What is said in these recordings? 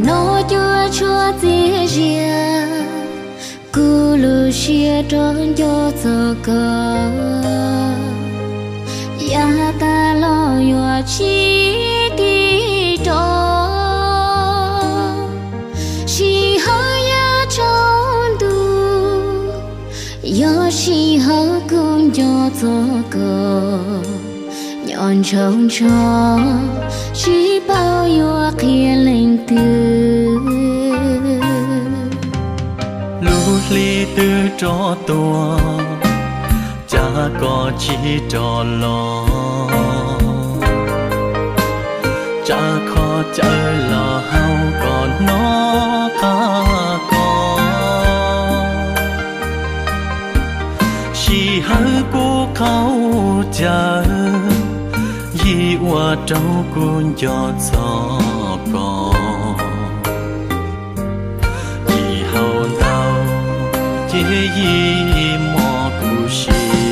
Los cuab tshuaj txias zias kuv lub siab rov nco txog koj. Yav tas los yuav tsis tig rov, sij hawm yav tsaus ntuj, yog sij hawm kuv nco txog koj. Nyob ntshaus ntsho, tsis paub yuav qhia leej twg. Lub hli twb rov tuaj, cas koj tsis rov los? Tsa kho caw los haus koj hnov qab koj. Sij hawm kuv qaug cawv, yim ua rau kuv nco txog koj. Yim haus ntau, ces yim mob kuv siab.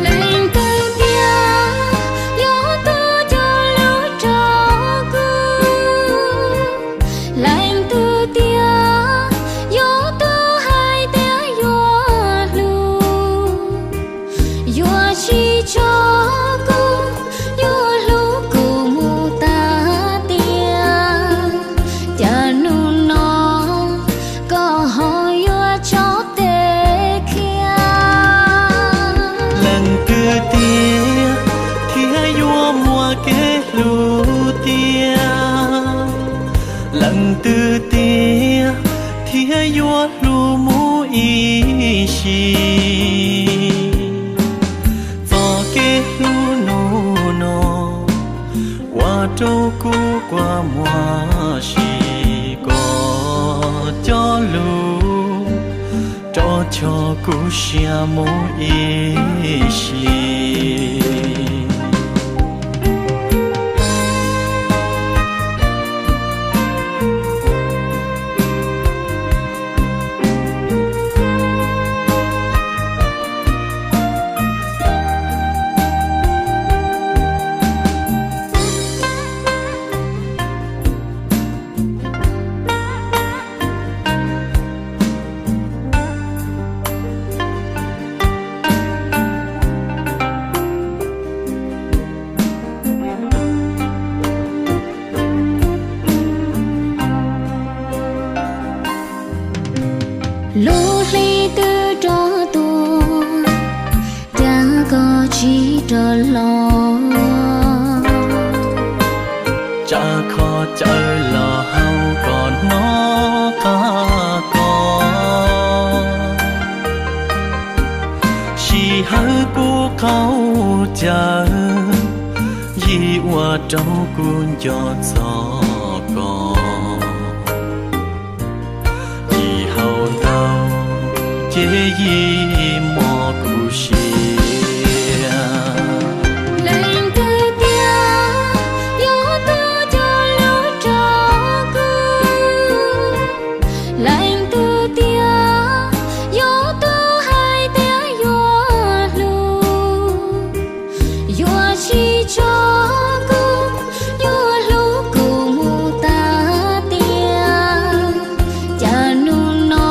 Leej twg tiag yuav tuaj cog lus rau kuv? Leej twg tiag yuav tuaj hais tias yuav hlub, yuav tsis tso kuv, yuav hlub kuv mus tas tias? Cas hnub no koj ho yuav tso tes khiav? Leej twg tiag thiaj yuav muaj kev hlub tiag? Leej twg tiag thiaj yuav hlub mus ib sim? Txoj kev hlub hnub no ua rau kuv kua muag sim, koj cov lus rov choj kuv siab mus ib sim. Lub hli twb rov tuaj, cas koj tsis rov los? Tsa kho caw los haus koj hnov qab koj. Sij hawm kuv qaug cawv, yim ua rau kuv nco txog koj. Yim haus ntau, ces yim mob kuv siab. Leej twg tiag yuav tuaj cog lus rau kuv? Leej twg tiag yuav tuaj hais tias yuav hlub, yuav tsis tso kuv, yuav hlub kuv mus tas tias? Cas hnub no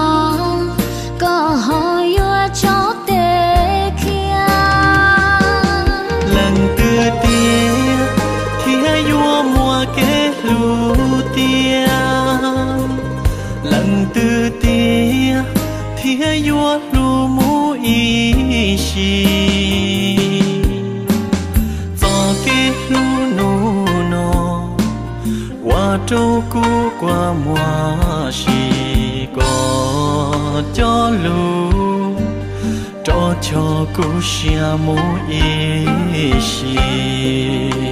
koj ho yuav tso tes khiav? Leej twg tiag thiaj yuav muaj kev hlub tiag? Leej twg tiag thiaj yuav hlub mus ib sim? Txoj kev hlub hnub no ua rau kuv kua muag sim, koj cov lus rov choj kuv siab mus ib sim.